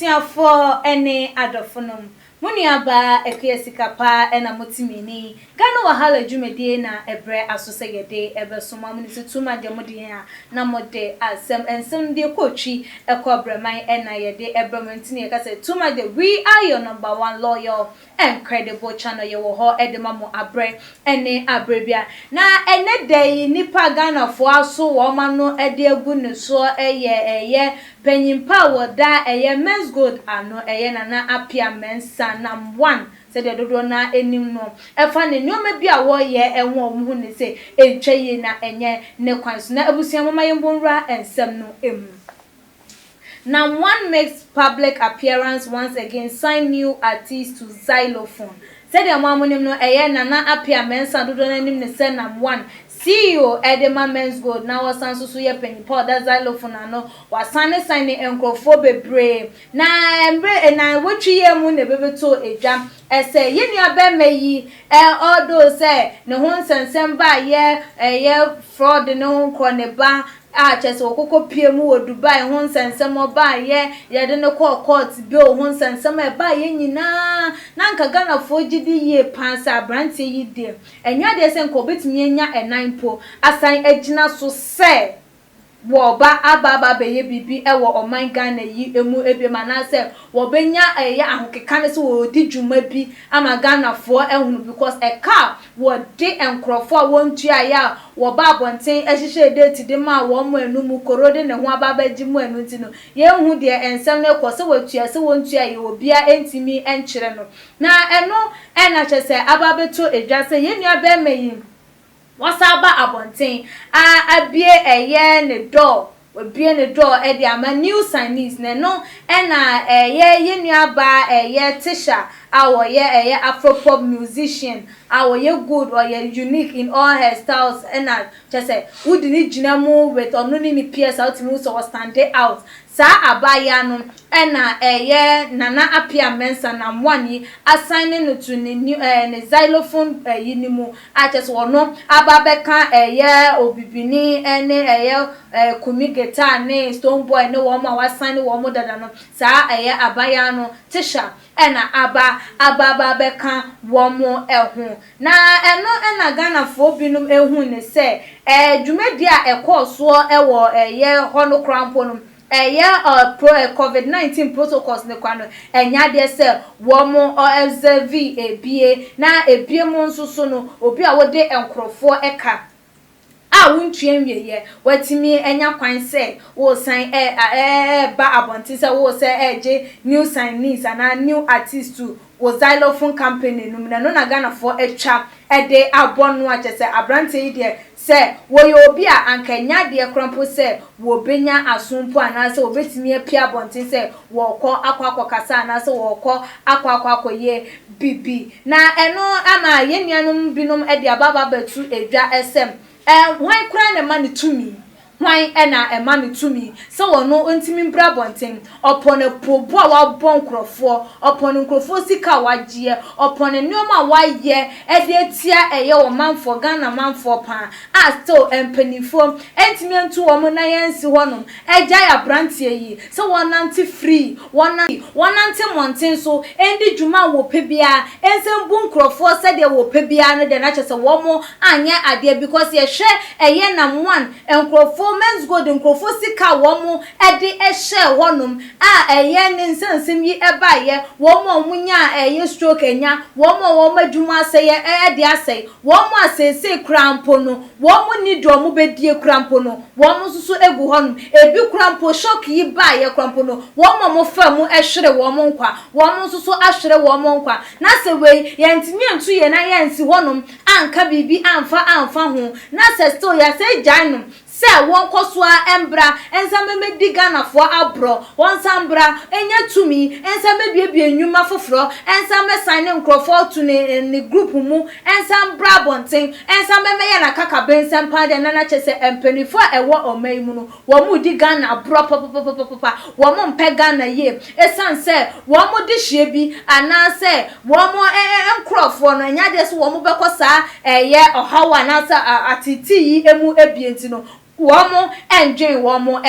Abusuafoɔ ne adɔfonom, mo nuabaa Akua Sika paa na mote me nne yi. Ghana Wahala dwumadie na ɛbrɛ aso sɛ yɛde ɛbɛso mo. Mo nim sɛ tuma deɛ mode yɛn a na mode asɛm, nsɛm no deɛ ɛkɔ Twi, ɛkɔ Brɛman na yɛde ɛbrɛ mo. Nti na yɛka sɛ tuma deɛ, we are your number one loyal and credible channel. Yɛwɔ hɔ de ma mo abrɛ ne abrɛ bia. Na ɛnɛ da yi, nipa Ghanafoɔ aso wɔn ano de agu ne soɔ yɛ ɛyɛ panyimpa a wɔda ɛyɛ Menzgold ano, ɛyɛ Nana Appiah Mensah, Nam One, sɛdeɛ dodoɔ naa anim no, ɛfa ne nneɛma bi a wɔreyɛ ɛho a wɔn ho ne sɛ ɛntwa yie na ɛnyɛ ne kwan so. Na abusua, moma yɛn bɔ nwura nsɛm no mu. Nam One makes public appearance once again, sign new artist to Zylofon. Sɛdeɛ mo amonim no, ɛyɛ Nana Appiah Mensah, dodoɔ n'anim ne sɛ Nam One, CEO ɛde ma Menzgold, na wɔsan nso so yɛ panyimpa ɔda Zylofon ano. Wasan ne sign ne nkurɔfoɔ bebree na mmerɛ na wɔtwi yɛ mu na ebɛbɛto edwa ɛsɛ yɛn nua bɛrima yi ɛ ɔdo sɛ ne ho nsɛnsɛm ba yɛ ɛyɛ fraud ne ho nkorɔ ne ba a kyerɛ sɛ wɔkɔkɔ pie mu wɔ Dubai ho nsɛnsɛm ɔbaayɛ, yɛde no kɔɔ court bill ho nsɛnsɛm a ɛbaayɛ nyinaa, na nka Ghanafoɔ gye di yie paa sɛ aberanteɛ yi deɛ, ɛnyɛ adeɛ sɛ nka obɛtumi anya ɛnan mpo asan agyina so sɛ wɔba aba abɛyɛ biribi ɛwɔ ɔman Ghana yi emu ebiem, anaasɛ wɔbɛnya ɛyɛ ahokeka ne sɛ wɔredi dwuma bi ama Ghanafoɔ ɛhunu, because ɛka wɔde nkurɔfoɔ a wɔntua yɛ a wɔba abɔnten ɛhyehyɛ date de ma wɔn mo enum koro de ne ho aba abɛgye mu. Ɛno nti no, yɛnhu deɛ nsɛm no kɔ sɛ wɔtua sɛ wɔntua yɛ, obiara ntumi nkyerɛ no. Na ɛno ɛna kyerɛ sɛ aba abɛto edwa sɛ yɛn nua bɛrima yi wɔsan aba abɔnten a abie ɛyɛ ne door, wabie ne door ɛde ama new signees. Na ɛno ɛna ɛyɛ yɛn nua baa ɛyɛ Tisha a wɔyɛ ɛyɛ Afropop musician a wɔyɛ good, ɔyɛ unique in all her styles, ɛna kyerɛ sɛ wodi ne gyina mu with ɔno ne ne peers a wotumi sɛ ɔstand out. Saa abaayewa no ɛna ɛyɛ Nana Appiah Mensah, Nam One yi, asan ne no to ne new ne Zylofon ɛyi ne mu a kyerɛ sɛ ɔno aba abɛka ɛyɛ Obibini ɛne ɛyɛ Kumi Guitar ne Stonebwoy ne wɔn a wasan ne wɔn dada no. Saa ɛyɛ abaayewa no Tisha ɛna aba abɛka wɔn ɛho. Na ɛno ɛna Ghanafoɔ binom ehu ne sɛ dwumadie a ɛkɔɔ soɔ ɛwɔ ɛyɛ hɔ no koraa mpo no, ɛyɛ ɛ pro ɛ COVID-19 protocols ne kwa no, ɛnyɛ adeɛ sɛ wɔn observe ebie. Na ebie mu nso so no, obi a wɔde nkurɔfoɔ ɛka a wontua nwieɛ, watumi anya kwan sɛ wɔresan ɛ ɛ ba abɔnten sɛ wɔresɛ ɛgye new signees anaa new artist to wɔ Zylofon company no mu. Na ɛno na Ghanafoɔ atwa ɛde abɔ no a kyerɛ sɛ aberanteɛ yi deɛ, sɛ wɔyɛ obi a anka nya adeɛ koraa mpo sɛ wɔbɛnya aso mpo anaasɛ wɔbɛtumi apia abɔnten sɛ wɔrekɔ akɔkasa anaasɛ wɔrekɔ akɔyɛ bibi. Na ɛno ama yɛn nuanom binom de aba abɛto edwa ɛsɛm hwan koraa na ɛma ne tumi, hwan ɛna ɛma ne tumi sɛ wɔn ntumi mbra abɔnten ɔpɔ ne pobo a wabɔ nkurɔfoɔ, ɔpɔ ne nkurɔfoɔ sika a wagyeɛ, ɔpɔ ne nneɛma a wayɛ ɛde atia ɛyɛ ɔmanfoɔ, Ghana manfoɔ paa, a still mpanimfoɔ ntumi ntu wɔn nan nsi hɔnom ɛgyae aberanteɛ yi sɛ wɔnante free, wɔnante mmɔnten so ɛndi dwuma a wɔpɛ biara, ɛnsɛm bu nkurɔfoɔ sɛdeɛ wɔpɛ biara no deɛ, n'akyɛ sɛ wɔn anyɛ adeɛ, because yɛhwɛ ɛyɛ Nam One nkurɔfoɔ, Menzgold nkurɔfoɔ sika a wɔn ɛde ɛhyɛ hɔnom a ɛyɛ ne nsɛnsɛm yi ɛbaayɛ, wɔn a wɔn nya ɛyɛ stroke anya wɔn a wɔn adwuma asɛyɛ ɛde asɛe wɔn a seesei kura mpo no, wɔn ni deɛ wɔn bɛdie kura mpo no, wɔn nso so egu hɔnom. Ebi kura mpo, shock yi baayɛ kura mpo no, wɔn a wɔfa mu ɛhwere wɔn nkwa, wɔn nso so ahwere wɔn nkwa. Na sɛ wei yɛntumi ntu yɛn nan yɛnsi hɔnom anka biribi amfa ho, na sɛ still yɛsɛ gyae no sɛ wɔnkɔ so a mbra nsa mmɛdi Ghanafoɔ aborɔ, wɔn nsa mbra nya tumi nsa mmɛbiebie nnwuma foforɔ, nsa mmɛsan ne nkurɔfoɔ to ne group mu, nsa mbra abɔnten, nsa mmɛmɛyɛ n'akakabe nsɛm paa deɛ, nana kyɛ sɛ mpanimfoɔ a ɛwɔ ɔman yi mu no, wɔn mu di Ghana aborɔ papapapapa. Wɔn mpɛ Ghana yie, esan sɛ wɔn de hyia bi anaasɛ wɔn nkurɔfoɔ no ɛnyɛ adeɛ sɛ wɔn bɛkɔ saa ɛyɛ ɔhaw anaasɛ atete yi emu ebie nti no. Wɔn ndwen wɔn ho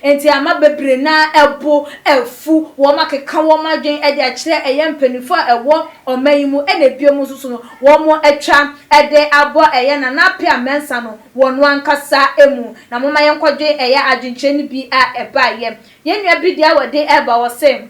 nti ama bebree no ara bo afu wɔn akeka wɔn adwen de akyerɛ ɛyɛ mpaninfoɔ a ɛwɔ ɔman yi mu ɛna ebinom nso so no wɔn atwa de abɔ ɛyɛ Nana Appiah Mensah no wɔ no ankasa mu. Na momma yɛnkɔdwen ɛyɛ adwenkyerɛ no bi a ɛbaeɛ. Yɛn nua bi deɛ a wɔde ɛreba ɔse.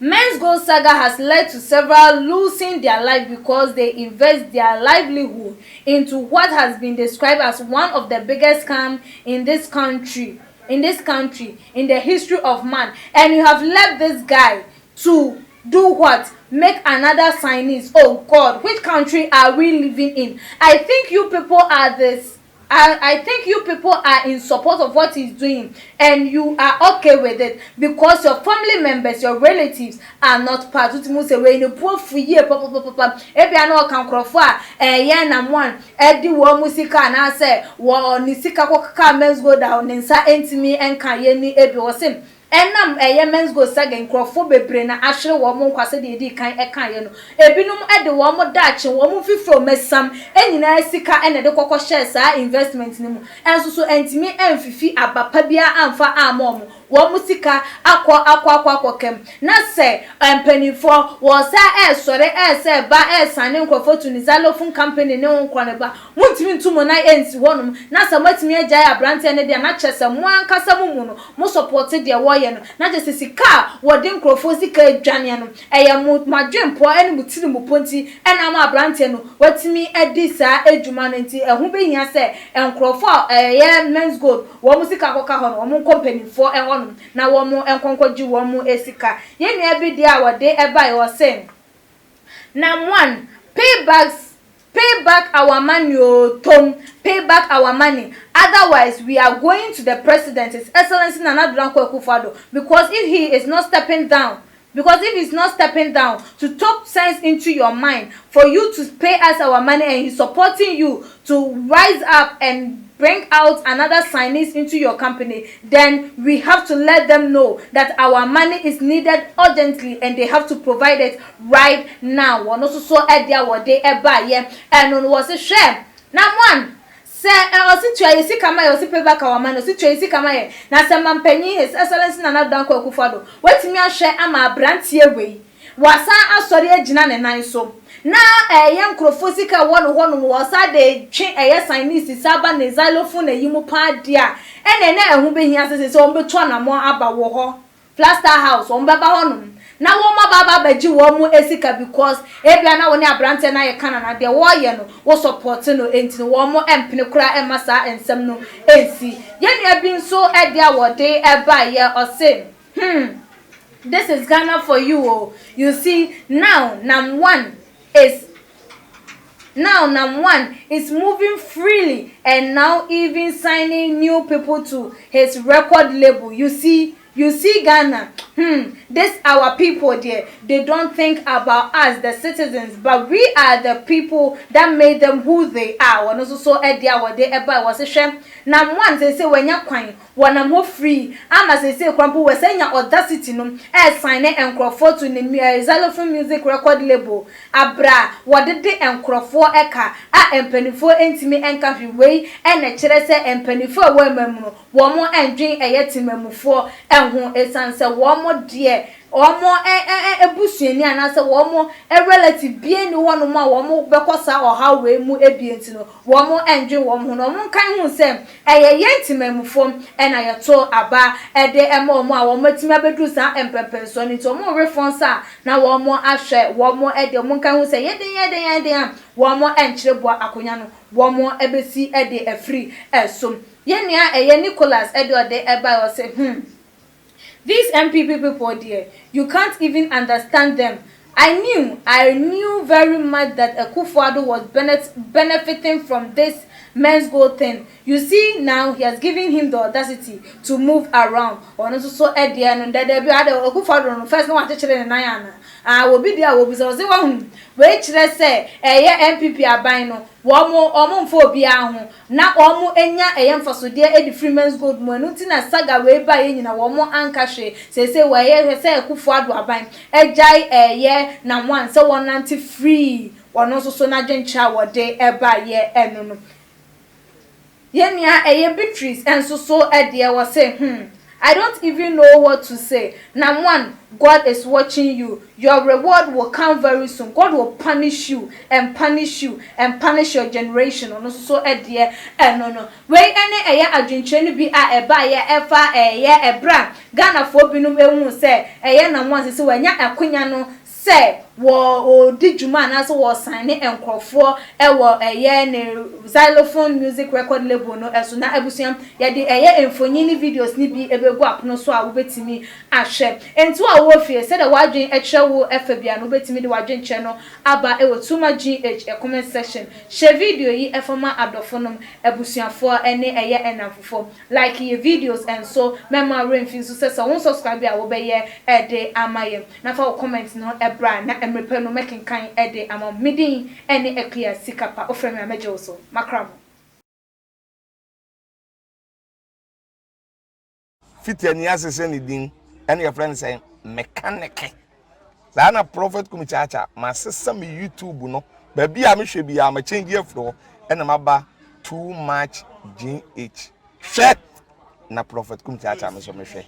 Menzgold saga has led to several losing their life because they invest their livelihood into what has been described as one of the biggest scam in this country in this country in the history of man and you have left this guy to do what make another signees oh God which country are we living in I think you people are this I, I think you people are in support of what he's doing and you are okay with it because your family members, your relatives are not part. Wotu mu sɛ wei ne bu afu yie papapapa. Ebia na ɔka nkorɔfo a ɛyɛ nam one ɛdi wɔn mu sika anaasɛ wɔ ne sika kɔkaka Menzgold a ne nsa ntumi nka yɛ ni ebi wɔ se ɛnam ɛyɛ Menzgold saga nkurɔfoɔ bebree na ahwere wɔn nkwa sɛdeɛ edi kan ɛka yɛ no. Ebinom ɛde wɔn daakye, wɔn fifiri wɔn nyinaa sika ɛna ɛde kɔkɔ hyɛ saa investment no mu, ɛnso so ɛntumi ɛnfifi aba pa biara amfa ama wɔn. Wɔn sika akɔ akɔ akɔ akɔ kɛm na sɛ mpanimfoɔ wɔsa ɛɛsɔre ɛɛsɛ ba ɛɛsane nkurɔfoɔ to ne xylophone company ne ho nkɔ ne ba montumi ntu mo nan ɛnsi hɔnom na sɛ moatumi agyae aberanteɛ no deɛ, na kyerɛ sɛ mo ankasa mo mu no mo support deɛ wɔyɛ no, na kyerɛ sɛ sika a wɔde nkurɔfoɔ sika adwaneɛ no ɛyɛ mo mo adwempɔ ɛne mo tiri mo po nti ɛna ama aberanteɛ no watumi adi saa adwuma no. Nti ɛho bɛhia sɛ nkurɔfoɔ a ɛyɛ Menzgold wɔn sika akɔka hɔ no, wɔn nkɔ mpanimfoɔ ɛhɔnom na wɔn nkɔnkɔgye wɔn sika. Yɛn nua bi deɛ a wɔde ɛbaeɛ wɔ sɛ nam one pay back our money o, tom pay back our money, otherwise we are going to the President, His Excellency Nana Addo Akufo-Addo, because if he's not stepping down to talk sense into your mind for you to pay us our money and he's supporting you to rise up and bring out another signees into your company, then we have to let them know that our money is needed urgently and they have to provide it right now. Wɔn nso so ɛde a wɔde ɛbaayɛ ɛno no wɔsi hwɛ na one sɛ ɛ ɔsi tua yɛ sika ma yɛ, ɔsi pay back our money, ɔsi tua yɛ sika ma yɛ. Na sɛ mampanyin His Excellency Nana Danko Akufo-Addo watumi ahwɛ ama aberanteɛ wei wasan asɔre agyina ne nan so na ɛyɛ nkurɔfoɔ sika wɔ no hɔnom wɔsa de twe ɛyɛ signees saba ne xylophone na yi mu paa deɛ a, ɛna ɛna ɛho bɛhia sɛ wɔn bɛtu anammɔ aba wɔ hɔ Flagstaff House, wɔn bɛba hɔnom na wɔn aba aba abɛgye wɔn mu sika, because ebia na wɔne aberanteɛ no ayɛ kana na deɛ wɔreyɛ no wɔ support no nti no wɔn mpene koraa ɛma saa nsɛm no nsi. Yɛn nua bi nso ɛde a wɔde ɛbaeɛ ɔse, this is Ghana for you o. You see now, Nam One is moving freely and now even signing new people to his record label. You see Ghana. This our people there. They don't think about us, the citizens, but we are the people that made them who they are. Wɔn nso so ɛde a wɔde ɛba wɔ se hwɛ Nam One sɛ wɔnya kwan wɔnam hɔ free ama sɛ kwan po wɔsɛ nya audacity no ɛsan ne nkurɔfoɔ to ne xylophone music record label abra wɔde de nkurɔfoɔ ɛka a mpanimfoɔ ntumi nka hwee. Wei ɛna kyerɛ sɛ mpanimfoɔ a ɛwɔ ɛma mu no wɔn ndwen ɛyɛ temamufoɔ ɛho, esan sɛ wɔn deɛ wɔn ɛ ɛ ebusuani anaasɛ wɔn relative bie ni hɔnom a wɔn bɛkɔ saa ɔhaw wei mu ebie nti no wɔn ndwen wɔn ho. Na wɔn nkan ho sɛ ɛyɛ yɛn temamufoɔ ɛna yɛto aba ɛde ɛma wɔn a wɔn atumi abɛduru saa mpɛmpɛnsoɔ no nti wɔn refɔ nsa na wɔn ahwɛ wɔn ɛde wɔn nkan ho sɛ yɛden yɛden yɛden a wɔn nkyerɛ boa akonnwa no wɔn ɛbɛsi ɛde afiri ɛso. Yɛn nua ɛyɛ Nicholas ɛde ɔde ɛba ɔsɛ, These NPP people there, you can't even understand them. I knew very much that Akufo-Addo was benefiting from this Menzgold thing. You see now he has given him the audacity to move around." Ɔno nso so ɛdeɛ no dɛdɛ bi ade Akufo-Addo no first na wakyekyere ne nan ana ah obi deɛ a wɔbisa ɔsɛ wahu wei kyerɛ sɛ ɛyɛ NPP aban no wɔn wɔn mfa obiara ho na wɔn anya ɛyɛ mfasodeɛ ɛde firi Menzgold mu. Ɛno ti na saga wei ba yɛ nyina wɔn anka hwee. Seesei wɔyɛ hwɛ sɛ Akufo-Addo aban ɛgyae ɛyɛ Nam One sɛ wɔn nante free. Wɔn nso so n'adwenkyerɛ a wɔde ɛba yɛ ɛno no. Yɛn nua ɛyɛ Beatrice nso so deɛ wɔse hmm I don't even know what to say Nam one God is watching you your reward will come very soon God will punish you and punish you and punish your generation ɔno nso so deɛ ɛno no Wei ne ɛyɛ adwenkyerɛ no bi a ɛbaeɛ ɛfa ɛyɛ ɛberɛ a Ghanafoɔ binom huu sɛ ɛyɛ Nam one sese wanya akonya no sɛ wɔredi dwuma anaasɛ wɔresaene nkorɔfoɔ wɔ ɛyɛ ne Xylophone Music Record Label no so. Na abusua, yɛde ɛyɛ mfonyin ne videos no bi bɛgu apono so a wobɛtumi ahwɛ. Enti wo a wowɔ fie, sɛdeɛ w'adwene kyerɛ wo fa biara no, wobɛtumi de w'adwenkyerɛ no aba wɔ Tuma GH comment section. Hyɛ video yi fa ma adɔfonom, abusuafoɔ ne ɛyɛ nnamfofoɔ. Like yɛ videos nso, mɛmma wo werɛ mfi nso sɛ sɛ wo nsubscribe a wobɛyɛ de ama yɛn. Na fa wo comment no bra na mmerɛ pɛ no mɛkenkan de ama wo. Me din ne Akua Sikapa, wofrɛ me a mɛgye wo so. Makra mo. Fiti ani ase sɛ ne din ɛne yɛfrɛ no sɛ mekaneke saa na Prophet Kumi Kyaakyaa masesa me YouTube no baabi a mehwɛ biara ma change afiri hɔ ɛna maba too much GH hwɛ na Prophet Kumi Kyaakyaa me nso mehwɛ.